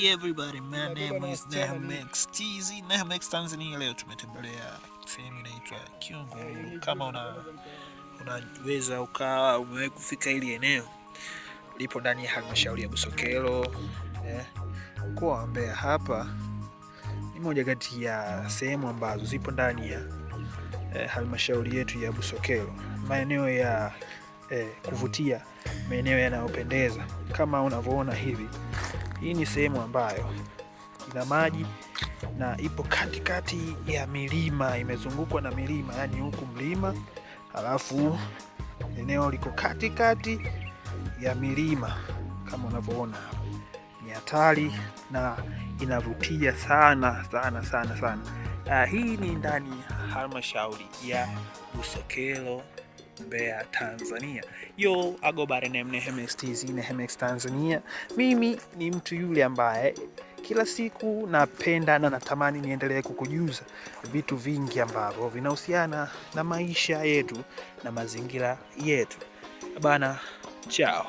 Hey everybody, my Inabeba name na is wasichana nini. Nehmex TZ, Nehmex Tanzania. Leo tumetembelea sehemu inaitwa Eh, Kyungulu. yenye Kama juice una za mtaani. unaweza ukawa umewahi kufika hili eneo, lipo ndani ya halmashauri ya Busokelo, mkoa wa Mbeya. Hapa ni moja kati ya sehemu ambazo zipo ndani ya halmashauri yetu ya Busokelo, maeneo ya kuvutia, maeneo yanayopendeza kama unavyoona hivi. Hii ni sehemu ambayo ina maji na ipo katikati ya milima, imezungukwa na milima, yani huku mlima, alafu eneo liko katikati ya milima kama unavyoona hapa. Ni hatari na inavutia sana sana sana sana. Hii ni ndani ya halmashauri ya Busokelo, Mbeya, Tanzania. Yo, I go by the name Nehemix TZ, Nehemix Tanzania. Mimi ni mtu yule ambaye kila siku napenda na natamani niendelee kukujuza vitu vingi ambavyo vinahusiana na maisha yetu na mazingira yetu. Bana, chao.